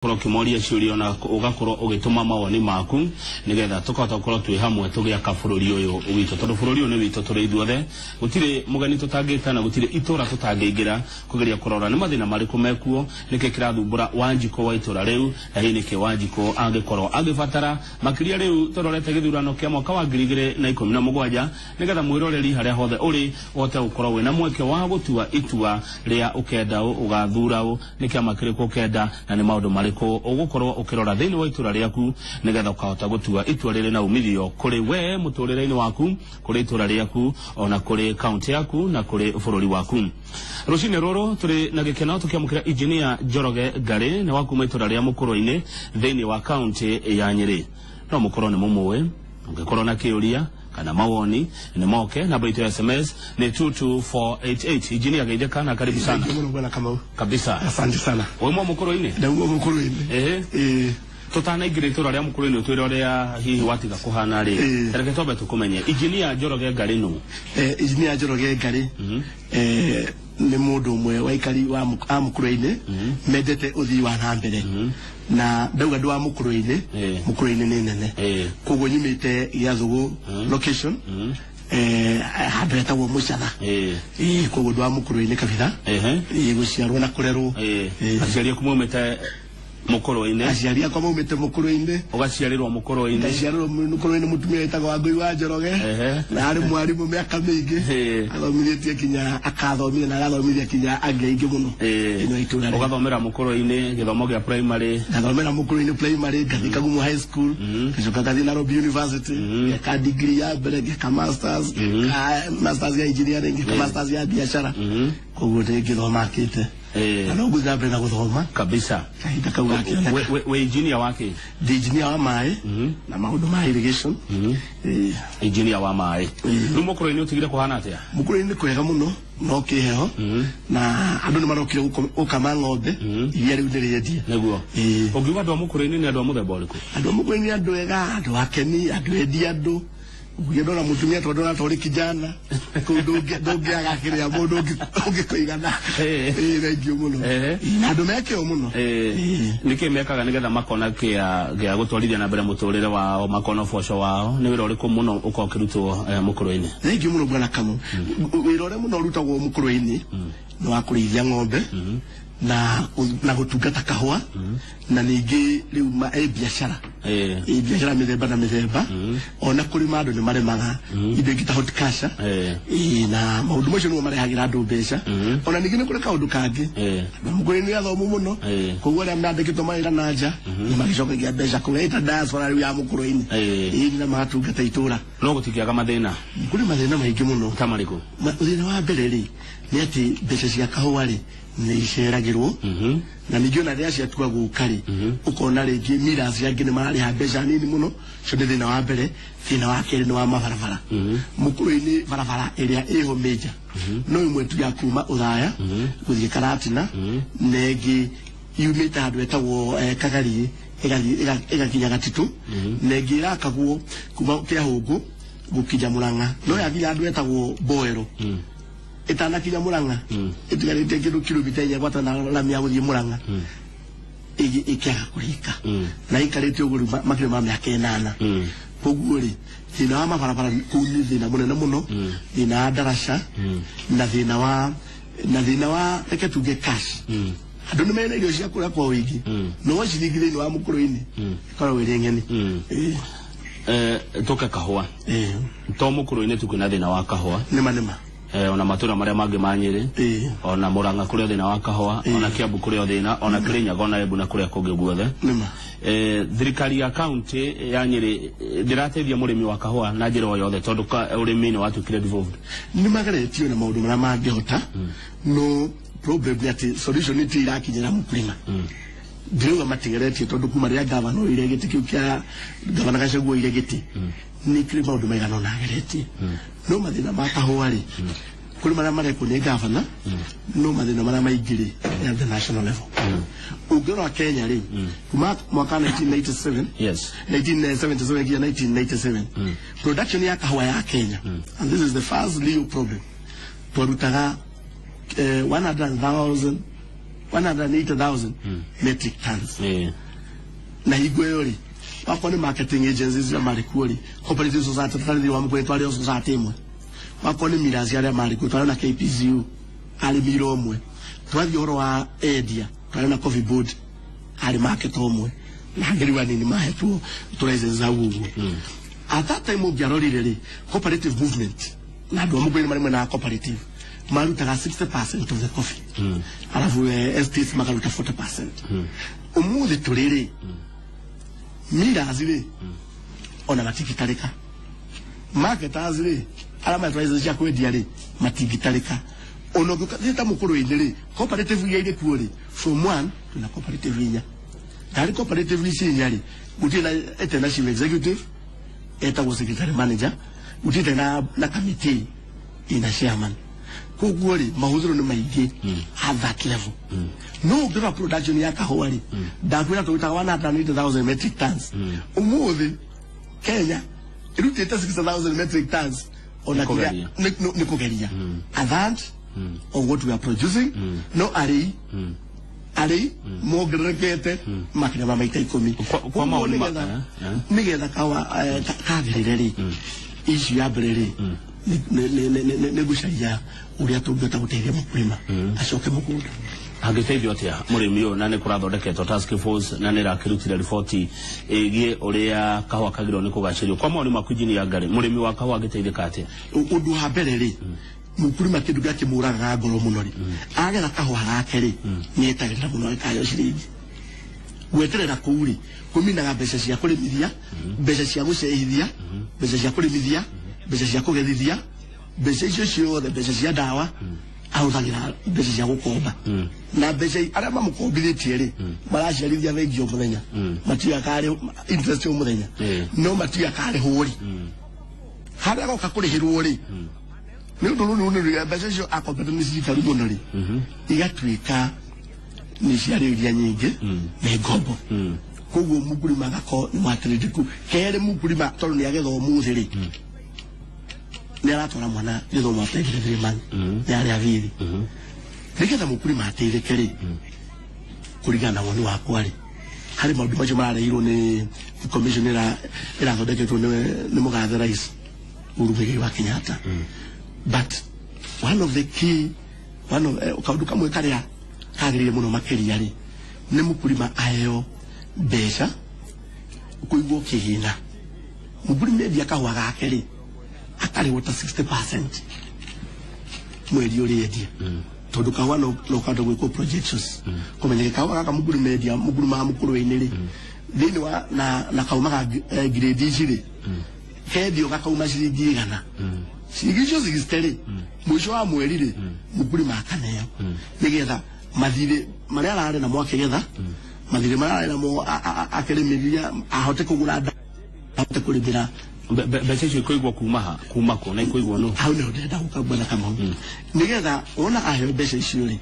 Ũgakorwo ũkĩmoria ciũria na ũgakorwo ũgĩtũma mawoni maku nĩgetha tũkahota gũkorwo twĩ hamwe tũgĩaka bũrũri ũyũ witũ, tondũ bũrũri ũyũ nĩ witũ tũrĩ ithuothe. Gũtirĩ mũgeni tũtangĩta na gũtirĩ itũra tũtangĩingĩra kũgeria kũrora nĩ mathĩna marĩkũ mekuo, nĩkĩ kĩrathumbũra Wanjikũ wa itũra rĩu, na hihi nĩkĩ Wanjikũ angĩkorwo agĩbatara makĩria rĩu tũrorete gĩthurano kĩa mwaka wa 2017, nĩgetha mwĩroreri harĩa hothe ũrĩ ũhote gũkorwo wĩna mweke wa gũtua itua rĩa ũkenda ũ, ũgathura ũ, nĩ kĩama kĩrĩkũ ũkenda, na nĩ maũndũ marĩkũ ũgũkorwo ũkĩrora thĩinĩ wa itũra rĩaku nĩgetha ũkahota gũtua itua rĩrĩ na umithio kũrĩ we mũtũrĩre-inĩ waku, kũrĩ itũra rĩaku, ona kũrĩ kaunti yaku na kũrĩ bũrũri waku. Rũcinĩ rũrũ tũrĩ na gĩkeno tũkĩamũkĩra Engineer Njoroge Ngarĩ, nĩ wa kuma itũra rĩa Mũkũrwe-inĩ thĩinĩ wa kaunti ya Nyĩrĩ. No mũkorwo nĩ mũmũĩ, ũngĩkorwo na kĩũria kana mawoni nĩ moke. Namba itũ ya SMS nĩ 22488. Engineer, geithĩka na karibu sana. Thank you muno, bwana Kamau. Kabisa. Asante sana. Wauma Mũkũrwe-inĩ? Ndauma Mũkũrwe-inĩ. Ehe. Eh. Tũtanaingĩra itũra rĩa Mũkũrwe-inĩ ũtwĩre ũrĩa hihi watiga kũhana rĩ, reke twambe tũkũmenye. Engineer Njoroge Ngarĩ nũ? Engineer Njoroge Ngarĩ nĩ mũndũ ũmwe wa aikari wa a Mũkũrwe-inĩ mendete ũthii wa na mbere, na ndauga ndĩ wa Mũkũrwe-inĩ, Mũkũrwe-inĩ nĩ nene, koguo nyumĩte Gĩathũgũ location, handũ hetagwo Mũcatha. Koguo ndĩ wa Mũkũrwe-inĩ kabitha. Gũciarwo na kũrerwo. Aciari aku maumĩte Mũkũrwe-inĩ? Aciari akwa maumĩte Mũkũrwe-inĩ. Ũgaciarĩrwo Mũkũrwe-inĩ? Ndaciarĩrwo Mũkũrwe-inĩ, mũtumia wĩtagwo Wangũi wa Njoroge, na arĩ mwarimũ mĩaka mĩingĩ, athomithĩtie kinya akathomithia na agathomithia kinya angĩ aingĩ mũno thĩinĩ wa itũũra rĩu. Ũgathomera Mũkũrwe-inĩ gĩthomo gĩa primary? Ngathomera Mũkũrwe-inĩ primary, ngathiĩ Kagumo High School, ngacoka ngathiĩ Nairobi University, ngeka degree ya mbere, ngeka masters, ngeka masters ya engineering, ngeka masters ya biacara. Koguo nĩ ngĩthoma akĩte na no ngũthiĩ na mbere na gũthoma kahinda kau gakĩoneka. We engineer wake? Ndĩ engineer wa maĩ na maũndũ ma irrigation. Engineer wa maĩ. Rĩu Mũkũrwe-inĩ ũtigire kũhana atĩa? Mũkũrwe-inĩ nĩ kwega mũno, no kĩheho na andũ nĩ marokire gũkama ng'ombe, iria rĩu nĩ rĩendie. Nĩguo. Ũngiuga andũ a Mũkũrwe-inĩ nĩ andũ a mũthemba ũrĩkũ? Andũ a Mũkũrwe-inĩ nĩ andũ ega, andũ akeni, andũ endi andũ. Ũngĩgĩa ndona mũtumia tondũ ndona torĩ kijana kũu, ndũngĩaga kĩrĩa mũndũ ũngĩkũigana. Thengiũ mũno. Na andũ mekĩo mũno. Nĩkĩ mekaga nĩgetha makona kĩa gĩa gũtwarithia na mbere mũtũrĩre wao, makona ũboco wao? Nĩ wĩra ũrĩkũ mũno ũkoragwo ũkĩrutwo Mũkũrwe-inĩ? Thengiũ mũno, bwana Kamau. Wĩra ũrĩa mũno ũrutagwo Mũkũrwe-inĩ nĩ wa kũrĩithia ng'ombe na gũtungata kahũa, na ningĩ rĩu biacara, biacara mĩthemba na mĩthemba, ona kũrĩma andũ nĩ marĩmaga indo ingĩ ta horticulture. Na maũndũ macio nĩmo marehagĩra andũ mbeca. Ona ningĩ nĩ kũrĩ kaũndũ kangĩ, andũ a Mũkũrwe nĩ athomu mũno, koguo arĩa mandĩkĩtwo mawĩra na nja nĩ magĩcokagia mbeca kũrĩa ĩta diaspora rĩu ya Mũkũrwe-inĩ. Na magatungata itũra. No gũtingĩaga mathĩna. Kũrĩ mathĩna maingĩ mũno. Ta marĩkũ? Thĩna wa mbere rĩ nĩ atĩ mbeca cia kahũa rĩ nĩ iceragĩrwo, na ningĩ ona rĩrĩa ciatua gũka rĩ, ũkona rĩngĩ millers angĩ nĩ mararĩha mbeca nini mũno. Ũcio nĩ thĩna wa mbere. Thĩna wa kerĩ nĩ wa mabarabara. Mũkũrwe-inĩ barabara ĩrĩa ĩho major no ĩmwe tu ya kuma Ũthaya gũthiĩ Karatina, na ĩngĩ yumĩte handũ hetagwo Kagariĩ ĩgathiĩ ĩgakinya Gatitũ, na ĩngĩ ĩrakagwo kuma Kĩahũngũ gũkinya Mũrang'a, no yakinya handũ hetagwo Mboero ĩtanakinya Mũrang'a, ĩtigarĩte kĩndũ kilomita 4 gwata na rami ya gũthiĩ Mũrang'a, ĩkĩaga kũrĩka na ĩikarĩte ũguo rĩu makĩria ma mĩaka 8. Koguo rĩ, thĩna wa mabarabara kũu nĩ thĩna mũnene mũno, thĩna wa ndaraca, na thĩna wa reke tuge cash. Andũ nĩ mena irio cia kũrĩa kwa ũingĩ, no ciringi thĩinĩ wa Mũkũrwe-inĩ ĩkoragwo ĩrĩ ng'eni. Tũke kahũa. To Mũkũrwe-inĩ tu kwĩna thĩna wa kahũa. Nĩma nĩma. Ona matũra marĩa mangĩ ma Nyĩrĩ, ona Mũrang'a kũrĩ o thĩna wa kahũa, ona Kiambu kũrĩ o thĩna, ona Kĩrĩnyaga, ona Embu na kũrĩa kũngĩ guothe. Thirikari ya kaunti ya Nyĩrĩ ndĩrateithia mũrĩmi wa kahũa na njĩra o yothe, tondũ ũrĩmi nĩ watuĩkire devolved? Nĩ mageretio na maũndũ marĩa mangĩhota, no problem nĩ atĩ solution ti irakinyĩra mũkulima. Ndĩrauga matigeretie, tondũ kuma rĩrĩa gavana oire gĩtĩ kĩu kĩa gavana Gachagua oire gĩtĩ, nĩ kĩrĩ maũndũ maigana ũna ageretie. No mathĩna ma kahũa rĩ, kũrĩ marĩa marekwo nĩ gavana, no mathĩna marĩa maingĩ rĩ nĩ at the national level. Ũngĩrora Kenya rĩ, kuma mwaka 1997, 1977 nginya 1997, production ya kahũa ya Kenya, and this is the first real problem, twarutaga 100,000. 180,000 metric tons. Na hingo ĩyo rĩ, wakorwo nĩ marketing agencies iria marĩ kuo rĩ, cooperative society tũtarĩ thĩinĩ wa mũkũyũ, twarĩ o society ĩmwe. Wakorwo nĩ millers arĩa marĩ kuo, twarĩ na KPCU arĩ mira ũmwe. Twathiĩ ũhoro wa endia, twarĩ na Coffee Board arĩ market ũmwe, na angĩ rĩu anini mahetwo tũ license hau ũguo. At that time ũngĩarorire rĩ, cooperative movement na andũ a mũkũyũ marĩ mwena wa cooperative marutaga 60% of the coffee, alafu estates makaruta 40%. Ũmũthĩ tũrĩ rĩ, millers rĩ ona matingĩtarĩka, marketers rĩ arĩa mahetwo license cia kwendia rĩ matingĩtarĩka. Ona ũngĩũka ta mũkũrũ-inĩ rĩ, cooperative iria irĩ kuo rĩ, from one twĩna cooperative inya. Harĩ cooperative ici inya rĩ, gũtirĩ na ĩtarĩ na chief executive etagwo secretary manager, gũtirĩ na committee ina chairman. Koguo rĩ, mahũthĩro nĩ maingĩ at that level. No ũngĩrora production ya kahũa rĩ, ndakwĩra tũrutaga 180,000 metric tons. Ũmũthĩ Kenya ĩrutĩte 60,000 metric tons, ona Nĩ kũgeria. Nĩ kũgeria a third of what we are producing. No arĩi mongererekete makĩria ma maita 10. Kwa Koguo maoni nĩgetha kawa kagĩrĩre rĩ, issue ya mbere rĩ nĩ gũcaria ũrĩa tũngĩhota gũteithia mũkulima acoke mũgũnda. Angĩteithio atĩa mũrĩmi ũyũ? Na nĩ kũrathondeketwo task force na nĩ ĩrakĩrutire riboti ĩgiĩ ũrĩa kahũa kagĩrĩirwo nĩ kũgacĩrio. Kwa maoni maku, Engineer Ngari, mũrĩmi wa kahũa angĩteithĩka atĩa? Ũndũ wa mbere rĩ, mũkulima kĩndũ kĩrĩa kĩmũragaga ngoro mũno rĩ, agetha kahũa gake rĩ, nĩ etagĩrĩra mũno agĩkaheo ciringi. Gweterera kũu rĩ, kũminaga mbeca cia kũrĩmithia, mbeca cia gũcehithia, mbeca cia kũrĩmithia, mbeca cia kũgethithia, mbeca icio ciothe, mbeca cia ndawa, ahũthagĩra mbeca cia gũkomba. Na mbeca arĩa mamũkombithĩtie rĩ, maraciarithia bengi o mũthenya, matiuga karĩ interest o mũthenya, no matiuga karĩhwo rĩ, harĩa agoka kũrĩhĩrwo rĩ, nĩ ũndũ rũrũ nĩ mbeca icio akombete nĩ cikaru mũno rĩ, igatuĩka nĩ ciarĩria nyingĩ nĩ ngombo. Koguo mũkulima agakorwo nĩ mwatirĩrĩku. Kerĩ, mũkulima tondũ nĩ agetha ũmũthĩ rĩ, nĩ aratwara mwana gĩthomo ategire 3 months, nĩ arĩa bithi. Nĩgetha mũkulima ateithĩke rĩ, kũringana na woni wakwa rĩ, harĩ maũndũ macio mararehirwo nĩ commission ĩrathondeketwo nĩ mũgathe rais Uhuru Muigai wa Kenyatta. But one of the key one of kaũndũ kamwe karĩa kagĩrĩire mũno makĩria rĩ, nĩ mũkulima aheo mbeca kũigwo kĩgĩna. Mũkulima endia kahũa gake rĩ, akarĩhwo ta 60% mweri ũrĩa endia, tondũ kahũa no kahota gwĩkwo projections, kũmenyeke kahũa gaka mũkulima endia, mũkulima wa mũkũrwe-inĩ rĩ, thĩinĩ wa na kaumaga grade ici rĩ, kendio gakauma ciringi 100. Ciringi icio 60 rĩ, mũico wa mweri rĩ, mũkulima akaneo, nĩgetha mathirĩ marĩa ararĩ namo akĩgetha, mathirĩ marĩa ararĩ namo akĩrĩmithia, ahote kũgũra ahote kũrĩmĩra. Mbeca icio ikoigwo kuma ha, kuma kũ, na ikoigwo nũ? Hau nĩho ndĩrenda gũka, bwana Kamau. Nĩgetha wona aheo mbeca icio rĩ,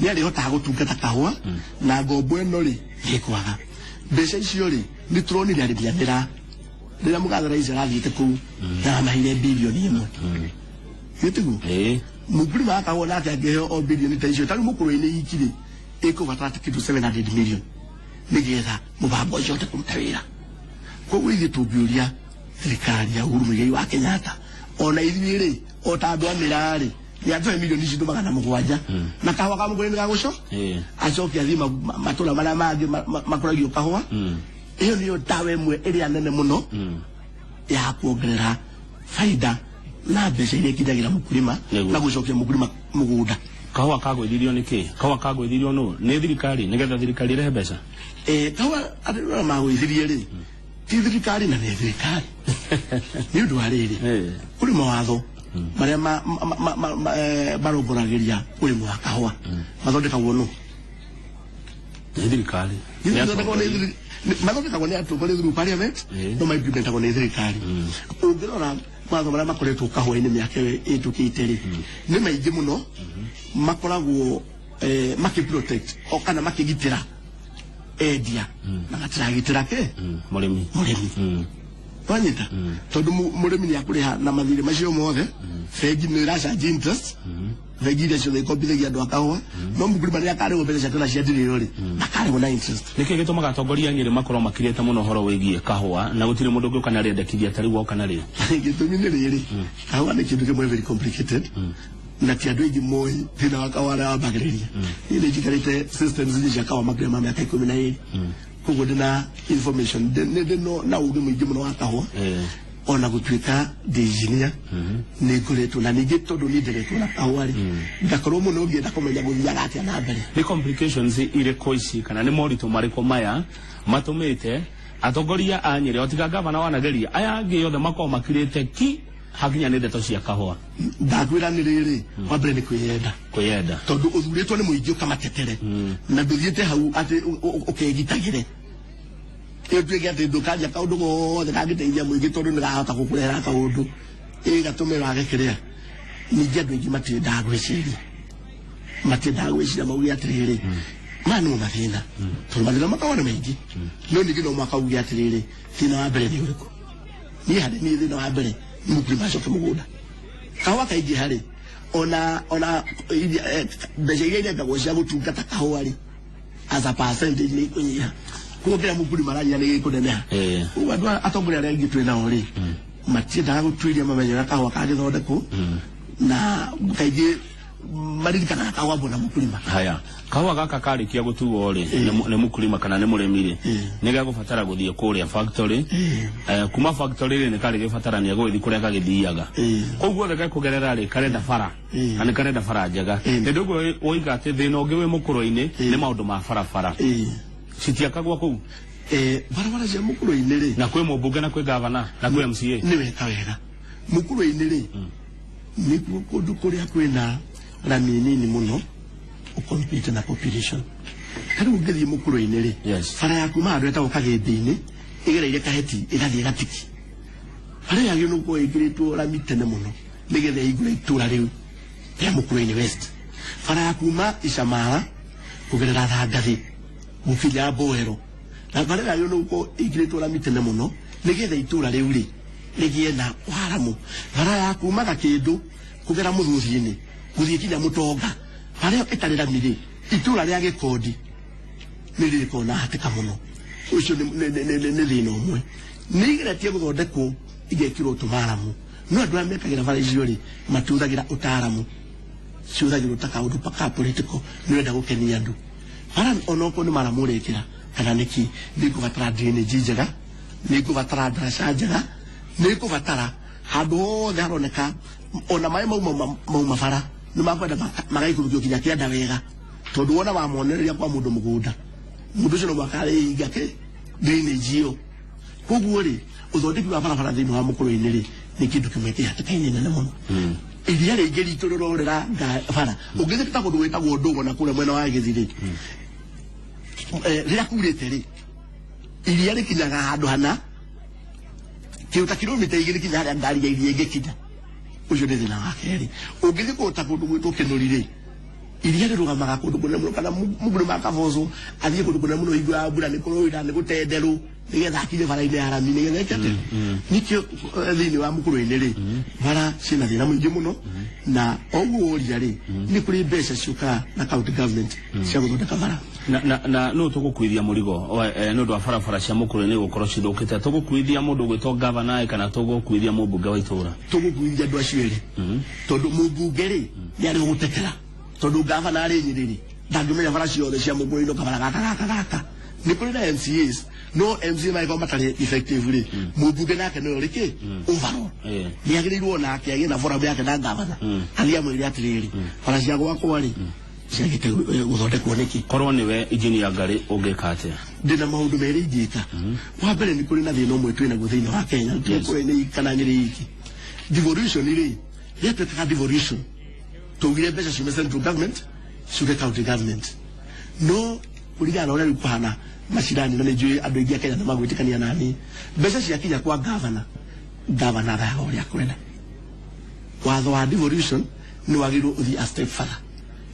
nĩ arĩhotaga gũtungata kahũa, na ngombo ĩno rĩ ndĩkwaga. Mbeca icio rĩ, nĩ tũronire arĩmi a mĩraa rĩrĩa mũgathe rais arathiĩte kũu na amaheire 1 bilioni. Gĩtiguo? Ĩĩ. Mũkulima wa kahũa nake angĩheo o bilioni ta icio, tarĩu mũkũrũ-inĩ iki rĩ, ĩkũbatara ta kĩndũ 700 million nĩgetha mũbango ũcio ũhote kũruta wĩra. Koguo ithuĩ tũngĩũria thirikari ya Uhuru Muigai wa Kenyatta, ona ithuĩ rĩ, o ta andũ a mĩraa rĩ, nĩ atũhe milioni citũ 700, na kahũa ka mũkũrũ-inĩ gagũco acoke athiĩ matũra marĩa mangĩ makũragio kahũa. Ĩyo nĩyo ndawa ĩmwe ĩrĩa nene mũno ya kuongerera baida na mbeca iria ikinyagĩra mũkulima na gũcokia mũkulima mũgũnda. Kahũa kagũithirio nĩ kĩ? Kahũa kagũithirio nũ? Nĩ thirikari nĩgetha thirikari ĩrehe mbeca? Kahũa andũ arĩa magũithirie rĩ, ti thirikari, na nĩ thirikari, nĩ ũndũ wa rĩrĩ, kũrĩ mawatho marĩa marongoragĩria ũrĩmi wa kahũa, mathondekagwo nũ? Nĩ thirikari. Mathondekagwo nĩ atongoria through parliament, no maimplementagwo nĩ thirikari. Ũngĩrora mawatho marĩa makoretwo kahũa-inĩ mĩaka ĩyo ĩtũkĩte rĩ, nĩ maingĩ mũno, makoragwo makĩ-protect o kana makĩgitĩra endia na matiragitĩra ke Mũrĩmi. Mũrĩmi. Wanyita tondu mũrĩmi nĩ akũrĩha na mathirĩ macio mothe, bengi nĩ ĩracanji interest, bengi iria ciothe ikombithagia andũ a kahũa, no mũkulima rĩrĩa akarĩhwo mbeca ciake na cia ndirĩro rĩ, akarĩhwo na interest. Nĩkĩ gĩtũmaga atongoria a Nyĩrĩ makorwo makirĩte mũno ũhoro wĩgiĩ kahũa na gũtirĩ mũndũ ũngĩũka na rĩendekithia ta rĩu woka narĩo? Gĩtũmi nĩ rĩrĩ, kahũa nĩ kĩndũ kĩmwe very complicated na ti andũ aingĩ moĩ thĩna wa kahũa arĩa wambagĩrĩria. Niĩ nĩ njikarĩte systems ici cia kahũa makĩria ma mĩaka 12, koguo ndĩna information, nĩ ndĩ na ũgĩ mũingĩ mũno wa kahũa. Ona gũtuĩka ndĩ engineer, nĩ ngoretwo na ningĩ tondũ niĩ nderetwo na kahũa rĩ, ngakorwo mũno ngĩenda kũmenya gũthiaga atĩa na mbere. Nĩ complications irĩkũ ici kana nĩ moritũ marĩkũ maya matũmĩte atongoria a Nyĩrĩ, o tiga gavana wanageria, aya angĩ othe makorwo makirĩte ki hakinya nĩ ndeto cia kahũa? Ndakwĩra nĩ rĩrĩ, wa mbere nĩ kwĩyenda. Kwĩyenda. Tondũ ũthurĩtwo nĩ mũingĩ ũkamatetere na ndũthiĩte hau atĩ ũkegitagĩre, ĩtuĩke atĩ ndũkanjia kaũndũ gothe kangĩteithia mũingĩ tondũ nĩkahota gũkũrehera kaũndũ ĩgatũme wage kĩrĩa. Ningĩ andũ aingĩ matiendaga gwĩciria, mauge atĩrĩrĩ, maya nĩmo mathĩna, tondũ mathĩna makoragwo nĩ maingĩ, no ningĩ no mũhaka uge atĩrĩrĩ, thĩna wa mbere nĩ ũrĩkũ? Niĩ harĩ niĩ thĩna wa mbere nĩ mũkulima acoke mũgũnda. Kahũa kaingĩ harĩ ona mbeca iria irengagwo cia gũtungata kahũa rĩ, as a percentage nĩ ikũnyiha, koguo kĩrĩa mũkulima aranyia nĩ gĩkũneneha. Koguo andũ atongoria arĩa aingĩ twĩ nao rĩ, matiendaga gũtuĩria mamenye ũrĩa kahũa kangĩthondekwo, na kaingĩ maririkanaga kahũa mbona mũkulima. Haya, kahũa gaka karĩkia gũtuo rĩ nĩ mũkulima kana nĩ mũrĩmi rĩ, nĩ gegũbatara gũthiĩ kũrĩa factory. Kuma factory rĩ, nĩ karĩ gĩbatarania gũgĩthiĩ kũrĩa gagĩthiaga. Kũu guothe gekũgerera rĩ, karenda bara na nĩ karenda bara njega. Hĩndĩ ũguo woiga atĩ thĩna ũngĩ wĩ mũkũrũ-inĩ nĩ maũndũ ma barabara. Citiakagwo kũu. Barabara cia mũkũrũ-inĩ rĩ, na kwĩ mũmbunge na kwĩ gavana na kwĩ MCA. Nĩ weka wega. Mũkũrũ-inĩ rĩ, nĩkuo kũndũ kũrĩa kwĩna rami nini mũno ũkompete na population. Ta rĩu ũngĩthiĩ mũkũrũ-inĩ rĩ, bara ya kuma handũ hetagwo Kagĩmbĩ-inĩ ĩgereire Kaheti ĩgathiĩ Gatiki, bara ĩyo yagĩrĩirwo gũkorwo ĩkĩrĩtwo rami tene mũno nĩgetha ĩhingũre itũra rĩu rĩa Mũkũrũ-inĩ West. Bara ya kuma Icamara kũgerera Thangathĩ gũkinya Mboero, na bara ĩyo yagĩrĩirwo gũkorwo ĩkĩrĩtwo rami tene mũno nĩgetha itũra rĩu rĩ rĩgĩe na waramu. Bara ya kuma Gakĩndũ kũgera Mũthuthi-inĩ gũthiĩ kinya Mũtonga, bara ĩyo ĩtarĩ rami rĩ, itũra rĩa Gĩkondi nĩ rĩrĩkorwo na hatĩka mũno. Ũcio nĩ thĩna ũmwe. Nĩ igeretie gũthondekwo igekĩrwo tũmaramu, no andũ arĩa mekagĩra bara icio rĩ, matiũthagĩra ũtaaramu, ciũthagĩrwo ta kaũndũ ka political, nĩ ũrenda gũkenia andũ. Bara onokorwo nĩ maramu ũrekĩra kana nĩkĩ, nĩ ngũbatara drainage njega, nĩ ngũbatara ndaraca njega, nĩ ngũbatara handũ hothe haroneka ona maĩ mauma bara nĩ makwenda magaikũrũkio kinya kĩanda wega, tondũ wona wamonereria kwa mũndũ mũgũnda, mũndũ ũcio no mũhaka arĩhinga kĩ drainage ĩyo. Koguo rĩ, ũthondeki wa barabara thĩinĩ wa mũkũrũ-inĩ rĩ, nĩ kĩndũ kĩmwe kĩ hatĩka-inĩ nene mũno. Iria rĩngĩ ritũ rĩrorera bara, ũngĩthiĩ ta kũndũ gwĩtagwo Ndũgũ na kũrĩa mwena wa Gĩthii rĩ, rĩrĩa kurĩte rĩ, iria rĩkinyaga handũ hana kĩndũ ta kilomita 2 kinya harĩa ngari ya iria ĩngĩkinya. Ũcio nĩ thĩna wa kerĩ. Ũngĩthiĩ kũndũ ta kũndũ gwĩtwo Kĩnũri rĩ, iria rĩrũgamaga kũndũ kũnene mũno, kana mũndũ makaboco athiĩ kũndũ kũnene mũno hingo ya mbura, nĩ kũrũira, nĩ gũtenderũ, nĩgetha akinye bara-inĩ ya rami, nĩgetha eke atĩa. Nĩkĩo thĩinĩ wa mũkũrũ-inĩ rĩ, bara ciĩna thĩna mũingĩ mũno, na oguo woria rĩ, nĩ kũrĩ mbeca ciũkaga na county government cia gũthondeka bara. Na nũ tũgũkuithia mũrigo nĩ ũndũ wa barabara cia mũkũrũ-inĩ gũkorwo cithũkĩte? Tũgũkuithia mũndũ ũgwĩtwo gavana kana tũgũkuithia mũmbunge wa itũũra? Tũgũkuithia andũ acio erĩ, tondũ mũmbunge rĩ nĩ arĩ gũtetera, tondũ gavana arĩ Nyĩrĩ rĩ, ndangĩmenya bara ciothe cia mũkũrũ-inĩ, kabara gaka gaka gaka. Nĩ kũrĩ na MCAs, no MCA mangĩkorwo matarĩ effective rĩ, mũmbunge nake nĩwe ũrĩ kĩ overall nĩ agĩrĩirwo nake agĩe na forum yake na gavana, athiĩ amwĩre atĩrĩrĩ, bara cia gwakwa rĩ ciagĩte gũthondekwo nĩkĩ. Korwo nĩwe engineer Ngarĩ, ũngĩka atĩa? Ndĩna maũndũ merĩ ingĩka. Wa mbere, nĩ kũrĩ na thĩna ũmwe twĩ naguo thĩinĩ wa Kenya, nĩ kana Nyĩrĩ iki, devolution rĩ, rĩrĩa twĩkaga devolution twaugire mbeca ciume central government ciuke county government, no kũringana na ũrĩa rĩu kũhana macindani, na nĩ njũĩ andũ aingĩ a Kenya nĩ magwĩtĩkania nani, mbeca ciakinya kwa gavana, gavana athaga ũrĩa akwenda. Watho wa devolution nĩ wagĩrĩirwo ũthiĩ a step further,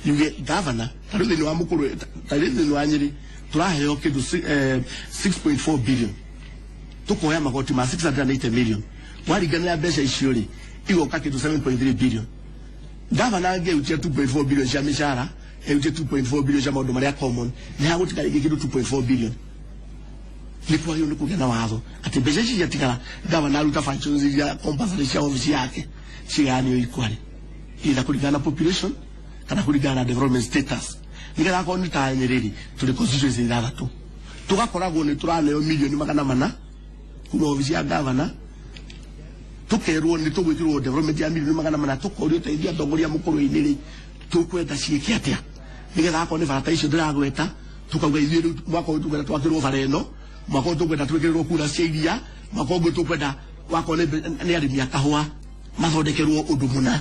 yuge gavana, ta rĩu thĩinĩ wa mũkũrũ, ta rĩu thĩinĩ wa Nyĩrĩ tũraheo kĩndũ 6.4 billion. Tukoya magoti ma 680 million. Waringana mbeca icio rĩ, igoka kĩndũ 7.3 billion. Gavana angĩrutia 2.4 billion cia mĩcara, erutie 2.4 billion cia maũndũ marĩa common, nĩ hagũtigara rĩngĩ kĩndũ 2.4 billion. Nĩ kwagĩrĩirwo nĩ kũgĩa na watho atĩ mbeca ici ciatigara, gavana aruta functions iria compulsory cia ofici yake, cigayanio equally, either kũringana na population kana kũringana na development status, nĩgetha akorwo nĩ ta Nyerere tũrĩ constituency ithathatũ, tũgakoragwo nĩ tũraneo milioni 400 kuma ofici ya gavana, tukerwo nĩ tũgwĩkĩrwo development ya milioni 400, tũkorio teithia atongoria mũkũrũ-inĩ rĩ, tũkwenda ciĩke atĩa, nĩgetha akorwo nĩ barata icio ndĩragweta, tukauga ithuĩ rĩu mwaka ũyũ tũkwenda twakĩrwo bara ĩno, mwaka ũyũ tũkwenda twĩkĩrĩrwo kura cia iria, mwaka ũngĩ tũkwenda wakorwo nĩ arĩmi a kahũa mathondekerwo ũndũ mũna,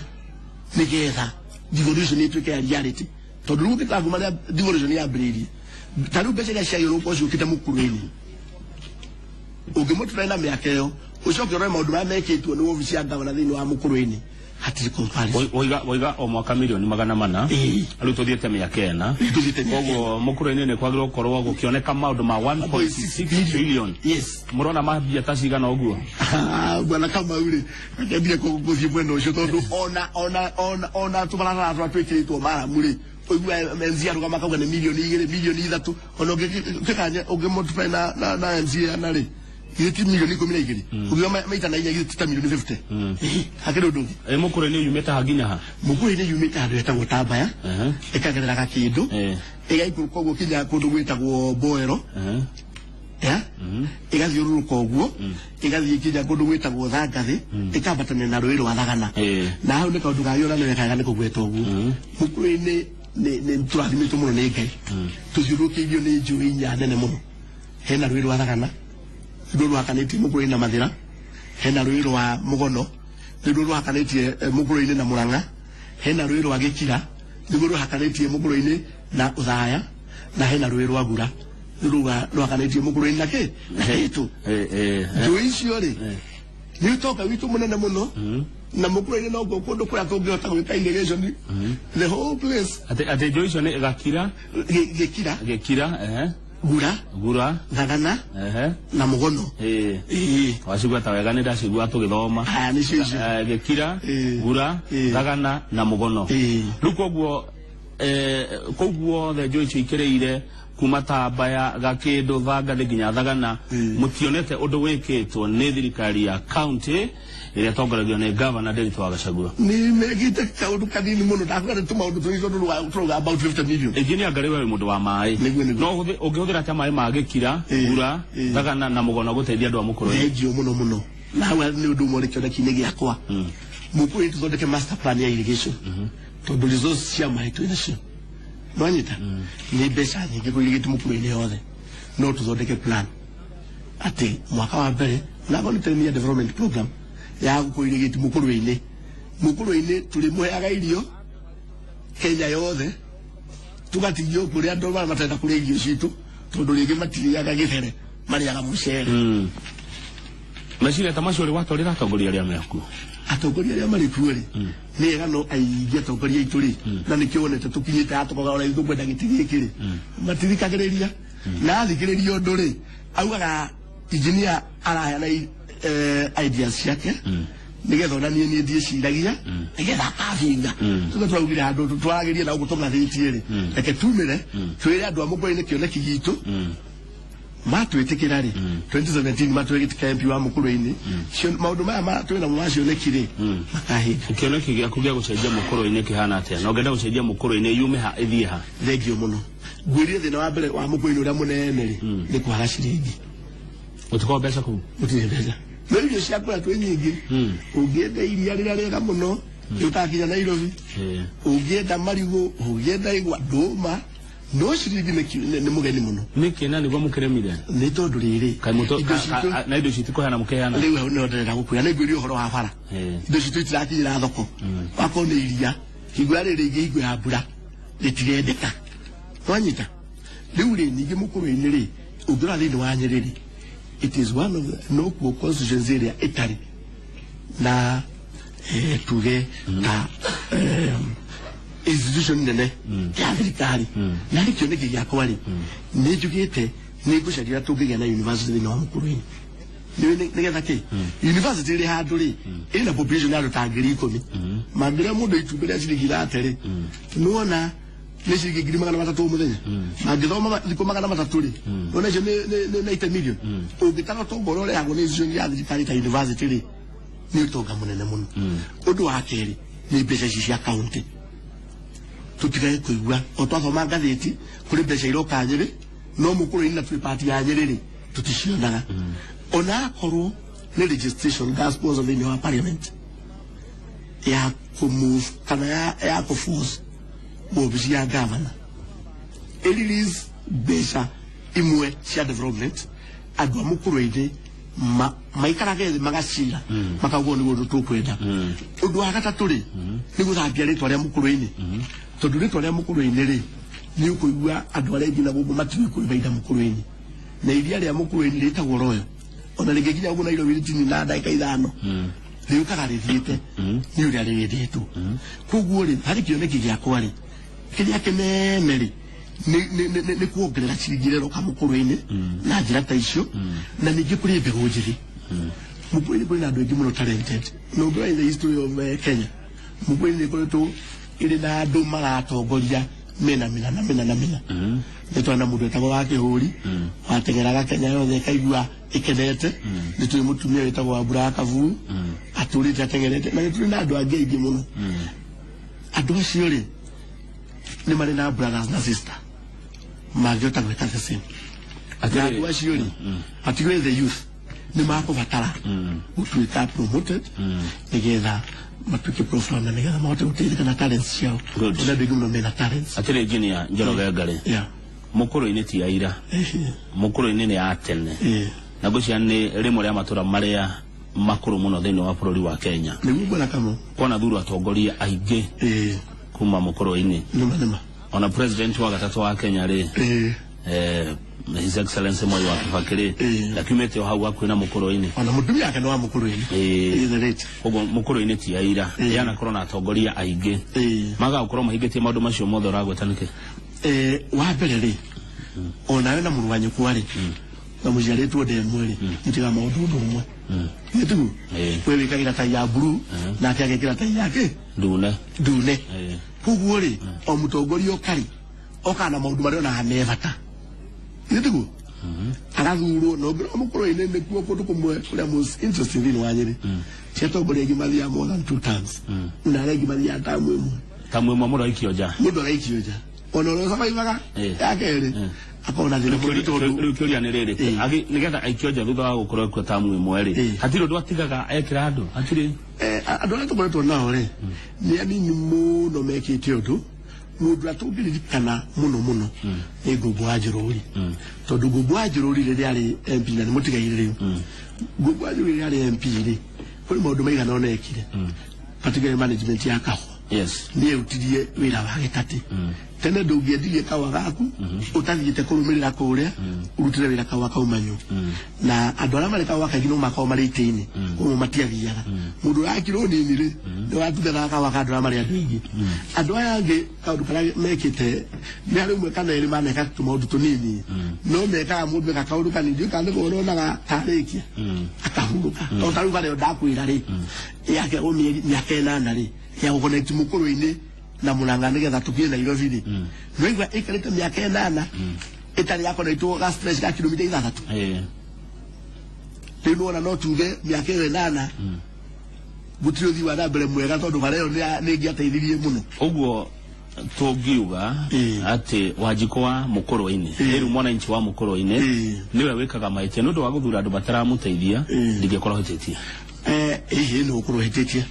nĩgetha devolution ĩtuĩke ya reality. Tondũ rĩu ũngĩtanguma rĩa devolution yambĩrĩirie, ta rĩu mbeca iria ciagĩrĩirwo gũkorwo ciũkĩte mũkũrũ-inĩ, ũngĩmũtura na mĩaka ĩyo, ũcoke ũrore maũndũ marĩa mekĩtwo nĩ wobici ya gavana thĩinĩ wa mũkũrũ-inĩ, hatirĩ comparison. Waiga o mwaka milioni 400. Ĩĩ. Rĩu tũthiĩte mĩaka 4. Tũthiĩte mĩaka. Koguo mũkũrũ-inĩ nĩ kwagĩrĩirwo gũkorwo gũkĩoneka maũndũ ma 1.6 billion. Yes. Mũrona mambia ta cigana ũguo? Bwana Kamau rĩ, akendire gũthiĩ mwena ũcio, tondũ ona tũbarabara tũrĩa twĩkĩrĩtwo maramu rĩ, ũigua MC arũgama akauga nĩ milioni 2, milioni 3, ona ũngĩkanya ũngĩmultiply na MC ana rĩ, githĩ ti milioni 12? Ũngiuga maita na inya, githĩ ti ta milioni 50? Hakĩrĩ ũndũ ũngĩ. Ĩ mũkũrũ-inĩ yumĩte ha nginya ha? Mũkũrũ-inĩ yumĩte handũ hetagwo Tambaya, ĩkagerera Gakĩndũ, ĩgaikũrũka ũguo kinya kũndũ gwĩtagwo Boero, ya ĩgathiũrũrũka ũguo, ĩgathiĩ kinya kũndũ gwĩtagwo Thangathĩ, ĩkambatania na rũĩ rwa Thagana. Na hau nĩ kaũndũ kangĩ ona nĩ wekaga nĩ kũgweta ũguo, mũkũrũ-inĩ nĩ tũrathimĩtwo mũno nĩ Ngai, tũthiũrũrũkĩirio nĩ njũĩ inya nene mũno. Hena rũĩ rwa Thagana, nĩruo rũhakanĩtie mũkũrũ-inĩ na Mathĩra, hena rũĩ rwa Mũgono, nĩruo rũhakanĩtie mũkũrũ-inĩ na Mũrang'a, hena rũĩ rwa Gĩkira, nĩruo rũhakanĩtie mũkũrũ-inĩ na Ũthaya, na hena rũĩ rwa Gura, nĩruo rũhakanĩtie mũkũrũ-inĩ na kĩ na Kĩtũ. Njũĩ icio rĩ, nĩ ũtonga witũ mũnene mũno, na mũkũrũ-inĩ noguo kũndũ kũrĩa tũngĩhota gwĩka irrigation the whole place. Atĩ njũĩ icio nĩ Gakira? Gĩkira. Gĩkira, ehe. Gura. Gura. Thagana. Na Mũgono. Ĩĩ. Wacigweta wega, nĩ ndacigua tũgĩthoma. Aya nĩcio icio. Gĩkira, Gura, Thagana na Mũgono. Rĩu koguo kũu guothe njũĩ icio ikĩrĩire kuma Tambaya, Gakĩndũ, Thangathĩ nginya Thagana, mũtionete ũndũ wĩkĩtwo nĩ thirikari ya county ĩrĩa ĩtongoragio nĩ gavana Ndiritu wa Gachagua? Nĩ mekĩte kaũndũ kanini mũno, ndakwĩra nĩ tũmaũndũ tũnini, tondũ tũrauga about 50 million. Engineer Ngarĩ, we wĩ mũndũ wa maĩ. Nĩguo. No ũngĩhũthĩra atĩa maĩ ma Gĩkira, Gura, Thagana na Mũgono gũteithia andũ a mũkũrũ? Thengio mũno mũno, na hau nĩ ũndũ ũmwe ũrĩ kĩoneki-inĩ gĩakwa, mũkũrũ tũthondeke master plan ya irrigation, tondũ resource cia maĩ twĩ nacio, nwanyita nĩ mbeca nyingĩ kũ irrigate mũkũrũ-inĩ yothe. No tũthondeke plan atĩ mwaka wa mbere, onakorwo nĩ 10 year development program ya gũkũ irrigate mũkũrũ-inĩ. Mũkũrũ-inĩ tũrĩmũheaga irio Kenya yothe, tũgatigio kũrĩa andũ marĩa matarenda kũrĩa irio citũ, tondũ rĩngĩ matirĩaga gĩthere, marĩaga mũcere. Meciria ta macio ũrĩ watwarĩra atongoria arĩa mekuo? Atongoria arĩa marĩ kuo rĩ, nĩ ega, no aingĩ atongoria aitũ rĩ, na nĩkĩo wonete tũkinyĩte haha tũkauga ona ithuĩ tũkwenda gĩtĩ gĩkĩ rĩ, matithikagĩrĩria, na athikĩrĩria ũndũ rĩ, augaga engineer araheana ideas ciake nĩgetha onanie niĩ ndiĩciragia, nĩgetha akabinga. Tuge tũraugire handũ twaragĩrie na ũguo tũng'athĩtie rĩ, reke tumĩre twĩre andũ a mũkũrũ-inĩ kĩoneki gitũ, matwĩtĩkĩra rĩ, 2017 matwĩtĩkĩra MP wa mũkũrũ-inĩ, maũndũ maya twĩ namo ma cioneki rĩ, makahinga. Kĩoneki gĩaku gĩa gũcenjia mũkũrũ-inĩ kĩhana atĩa, na ũngĩenda gũcenjia mũkũrũ-inĩ yume ha ĩthiĩ ha? Thengio mũno. Ngwĩrire thĩna wa mbere wa mũkũrũ-inĩ ũrĩa mũnene rĩ, nĩ kwaga ciringi. Gũtikorwo mbeca kũu? Gũtirĩ mbeca, no irio cia kũrĩa twĩ nyingĩ. Ũngĩenda iria rĩrĩa rĩega mũno ũtakinya Nairobi, ũngĩenda marigũ, ũngĩenda igwa, ndũma, no ciringi nĩ mũgeni mũno. Nĩkĩ na nĩguo mũkĩrĩmire? Nĩ tondũ rĩrĩ, Kaĩ mũtũ indo citũ na indo ici tikũheana mũkĩheana? Rĩu hau nĩho ndĩrenda gũkwĩra, nĩ ngwĩria ũhoro wa bara. Indo citũ itirakinyĩra thoko, wakorwo nĩ iria, hingo ya rĩrĩ rĩngĩ, hingo ya mbura rĩtirendeka, nwanyita. Rĩu rĩ, ningĩ mũkũrũ-inĩ rĩ, ũngĩrora thĩinĩ wa Nyĩrĩ rĩ, it is one of the no kuo constituency ĩrĩa ĩtarĩ na tuge ta institution nene ya thirikari. Na nĩ kĩoneki gĩakwa rĩ, nĩ njugĩte nĩ ngũcaria tũngĩgĩa na university thĩinĩ wa mũkũrũ-inĩ. Nĩgetha kĩ university ĩrĩ handũ rĩ ĩna population ya andũ ta 10,000, mangĩrĩa mũndũ itumbĩ rĩa ciringi 30 rĩ, nĩwona nĩ ciringi 300,000 o mũthenya. Mangĩthoma thikũ 300 rĩ, nĩwona icio nĩ 90 million. Ũngĩtara ũtonga ũrĩa ũrehagwo nĩ institution ya thirikari ta university rĩ, nĩ ũtonga mũnene mũno. Ũndũ wa kerĩ nĩ mbeca ici cia county. Tũtigage kũigua o twathoma ngathĩti kũrĩ mbeca iroka Nyĩrĩ, no mũkũrũ-inĩ na twĩ pati ya Nyĩrĩ rĩ, tũticionaga. Ona akorwo nĩ registration ga sponsor thĩinĩ wa parliament ya kũmove kana ya kũforce wabici ya governor ĩrelease mbeca imwe cia development, andũ a mũkũrũ-inĩ maikarage thĩ magacira makauga ũũ nĩguo ũndũ tũkwenda. Ũndũ wa gatatũ rĩ, nĩ gũthambia rĩtwa rĩa mũkũrũ-inĩ, tondũ rĩtwa rĩa mũkũrũ-inĩ rĩ, nĩ ũkũigua andũ arĩa aingĩ na gũkũ matiũĩ kũrĩma indo mũkũrũ-inĩ, na iria rĩa mũkũrũ-inĩ rĩtagwo royo, ona rĩngĩkinya ũguo Nairobi rĩtini na ndagĩka 5, rĩũkaga rĩthiĩte nĩ ũrĩa rĩgĩthĩtwo. Koguo rĩ, harĩ kĩoneki gĩakwa rĩ, kĩrĩa kĩnene rĩ, nĩ kuongerera ciringi ĩrĩa ĩroka mũkũrũ-inĩ na njĩra ta icio. Na ningĩ kũrĩ mbegũ njĩthĩ mũkũrũ-inĩ, kũrĩ na andũ aingĩ mũno talented. Na ũngĩrora in the history of Kenya, mũkũrũ-inĩ ĩkoretwo ĩrĩ na andũ maratongoria mena mĩna na mĩna na mĩna. Nĩ twana mũndũ wetagwo wa Kĩhũri wateng'eraga Kenya yothe ĩkaigua ĩkenete. Nĩ tũrĩ mũtumia wĩtagwo Wambura wa Kaburu atũrĩte ateng'erete, na nĩ tũrĩ na andũ angĩ aingĩ mũno. Andũ acio rĩ, nĩ marĩ na brothers na sister mangĩhota gwĩka the same. Na andũ acio rĩ, particularly the youth, nĩ makũbatara gũtuĩka promoted nĩgetha matuĩke profile na nĩgetha mahote gũteithĩka na talents ciao. Good. Ona andũ aingĩ mũno mena talents. Atĩrĩ, engineer Njoroge Ngarĩ, mũkũrũ-inĩ ti aira, mũkũrũ-inĩ nĩ ya tene, na ngwĩciria nĩ rĩmwe rĩa matũra marĩa makũrũ mũno thĩinĩ wa bũrũri wa Kenya. Nĩguo bwana Kamau. Kwana thuru atongoria aingĩ kuma mũkũrũ-inĩ. Nĩma nĩma. Ona president wa gatatũ wa Kenya rĩ, His Excellency Mwai wa Kibaki rĩ, ndakiumĩte o hau hakuhĩ na mũkũrũ-inĩ. Ona mũtumia wake nĩ wa mũkũrũ-inĩ. The late. Koguo mũkũrũ-inĩ ti aira, yanakorwo na atongoria aingĩ magaga gũkorwo mahingĩtie maũndũ macio mothe ũragweta nĩkĩ? Wa mbere rĩ, onawe na mũrũ wa nyũkwa rĩ, na mũciarĩtwo ndemwe rĩ, mũtigaga maũndũ ũndũ ũmwe, nĩ tiguo? We wĩkagĩra tai ya blue, nake agekĩra tai yake ndune. Ndune. Koguo rĩ, o mũtongoria oka rĩ, okaga na maũndũ marĩa onaga me bata, nĩ tiguo? Agathurwo na ũngĩrora mũkũrũ-inĩ nĩkuo kũndũ kũmwe kũrĩa most interesting thĩinĩ wa Nyĩrĩ cia atongoria aingĩ mathiaga more than two terms, na arĩa aingĩ mathiaga tamu ĩmwe. Ta mwĩmwe mũndũ aikio nja. Mũndũ agaikio nja, ona ũrĩa ũcabaibaga ya kerĩ akorwo na thĩna mũnene tondũ Rĩu kĩũria nĩ rĩrĩ, nĩgetha aikio nja thutha wa gũkorwo ekuo tamu ĩmwe rĩ, hatirĩ ũndũ atigaga ekĩra andũ, hatirĩ? Andũ arĩa tũkoretwo nao rĩ, nĩ anini mũno mekĩte ũndũ. Mũndũ ũrĩa tũngĩririkana mũno mũno nĩ Ngũngũ wa Njũrũri, tondũ Ngũngũ wa Njũrũri rĩrĩa arĩ MP, na nĩ mũtigaire rĩu, Ngũngũ wa Njũrũri rĩrĩa arĩ MP rĩ, kũrĩ maũndũ maigana ũna ekire, particularly management ya kahũa. Nĩ erutirie wĩra wa gĩtatĩ. Tene ndũngĩendirie kahũa gaku ũtathiĩte kũrũmĩrĩra kũrĩa ũrutĩre wĩra kahũa kaumanywo, na andũ arĩa marĩ kahũa kaingĩ no makorwo marĩ itĩ-inĩ, koguo matiathiaga. Mũndũ ũrakirwo nini rĩ, nĩ watungataga kahũa ka andũ arĩa marĩ andũ aingĩ. Andũ aya angĩ, kaũndũ karĩa mekĩte nĩ harĩ ũmwe kana erĩ maneka tũmaũndũ tũnini, no mekaga mũndũ eka kaũndũ kanini, ndiũĩ kana nĩko ũronaga tarĩkia akahurũka. Tondũ ta rĩu harĩa ndakwĩra rĩ, yake o mĩaka 8 rĩ, ya gũconnect mũkũrũ-inĩ na Mũrang'a nĩgetha tũkinye Nairobi rĩ, nĩwaigua ĩikarĩte mĩaka 8 ĩtarĩ yakonetwo ga stretch ga kilomita 6. Rĩu nĩwona no tuge mĩaka ĩyo 8 gũtirĩ ũthii wa na mbere mwega, tondũ bara ĩyo nĩ ĩngĩateithirie mũno. Ũguo tũngiuga atĩ Wanjikũ wa mũkũrũ-inĩ, rĩu mwananchi wa mũkũrũ-inĩ nĩwe wĩkaga mahĩtia nĩ ũndũ wa gũthura andũ bataramũteithia, ndingĩkorwo hĩtĩtie? Ĩhĩ, nĩ ũkorwo hĩtĩtie,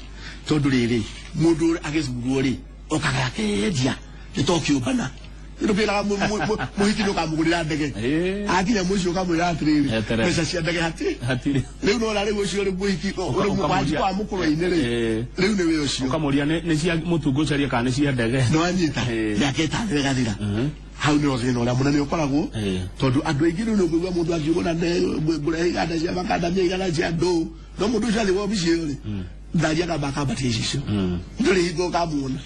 tondũ rĩrĩ, mũndũ agĩthurwo rĩ, okaga akendia nĩ tokĩũmbana ndũkĩraga mũhiki nĩ ũkamũgũrĩra ndege, akinya mũciĩ ũkamwĩra atĩrĩrĩ, Eterera. mbeca cia ndege hatirĩ. Hatirĩ. Rĩu nona rĩu ũcio rĩ, mũhiki rĩu ũkamũria- Wanjikũ wa mũkũrũ-inĩ rĩ, rĩu nĩwe ũcio. Ũkamũria nĩ cia mũtu ngũcaria kana nĩ cia ndege. Nĩwanyita? Mĩaka 5 ĩgathira, hau nĩho thĩna ũrĩa mũnene ũkoragwo, tondũ andũ aingĩ rĩu nĩũkũigua mũndũ akiuga na ngũrehe iganda cia makandamia igana cia ndũ, no mũndũ ũcio athiĩ wabici ĩyo rĩ, ngari akamba akambatia icicio, ndũrĩ hingo ũkamuona.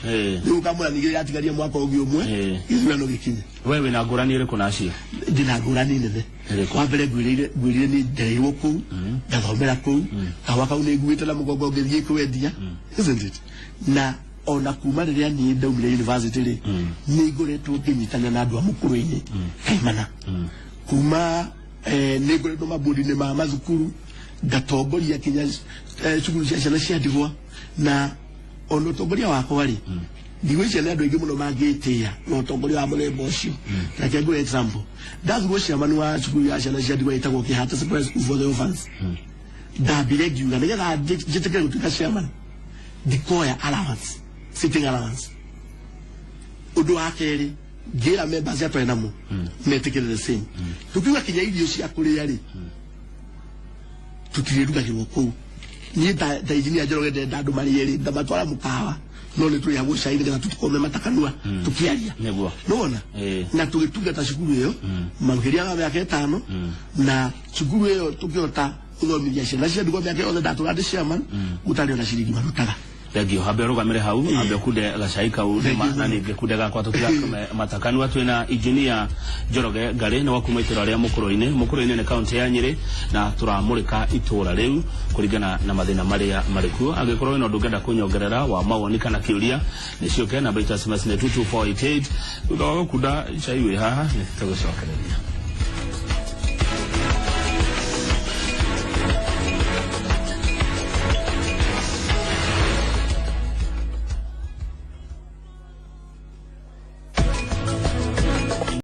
Rĩu ũkamuona ningĩ yatigaria mwaka ũngĩ ũmwe gĩthurano gĩkinye. We wĩna ngũrani ĩrĩkũ na acio? Ndĩna ngũrani nene. Ĩrĩkũ? Wa mbere, ngwĩrire nĩ ndereirwo kũu. Ngathomera kũu. Kahũa kau nĩ nguĩte na mũgongo ngĩthiĩ kwendia, isn't it? Na ona kuma rĩrĩa niĩ ndaumire university rĩ, nĩ ngoretwo ngĩnyitana na andũ a mũkũrũ-inĩ kaimana kuma nĩ ngoretwo mabodi-inĩ ma mathukuru, ngatongoria kinya cukuru cia ciana cia ndigwa. Na ona ũtongoria wakwa rĩ, ndigwĩciria nĩ andũ aingĩ mũno mangĩtĩĩa na ũtongoria wa mũthemba ũcio. Reke ngũhe example. Ndathurwo chairman wa cukuru ya ciana cia ndigwa ĩtagwo Kĩhata Secondary School for the Orphans, ndambire ngiuga nĩgetha njĩtĩkĩre gũtuĩka chairman, ndikoya allowance, sitting allowance. Ũndũ wa kerĩ, ngĩra members atwarĩ namo metĩkĩre the same. Tukiuga kinya irio cia kũrĩa rĩ, tutirĩrugagĩrwo kũu. Niĩ ta engineer Njoroge ndenda andũ marĩe rĩ, ngamatwara mũkawa, no nĩ tũrĩhagwo cai nĩgetha tũtikome matakanua tũkĩaria. Nĩwona? Na tũgĩtungata cukuru ĩyo makĩria wa mĩaka 5, na cukuru ĩyo tũkĩhota gũthomithia ciana cia ndigwa mĩaka yothe ndatũra ndĩ chairman, gũtarĩ ona ciringi marutaga. Thengio. Ambe ũrũgamĩre hau, ambe ũkunde gacai kau. Thengiũ na mũno. Ningĩ kunde gakwa tũtigakome matakanua. Twĩna Engineer Njoroge Ngarĩ, nĩ wa kuma itũra rĩa Mũkũrũ-inĩ. Mũkũrũ-inĩ nĩ kaunti ya Nyĩrĩ, na tũramũrĩka itũra rĩu kũringana na mathĩna marĩa marĩ kuo. Angĩkorwo wĩna ũndũ ũngĩenda kũnyongerera wa mawoni kana kĩũria, nĩ ciũke. Namba itũ ya SMS nĩ 22488. Thutha wa gũkunda cai wĩ haha, nĩ tũgũcokereria.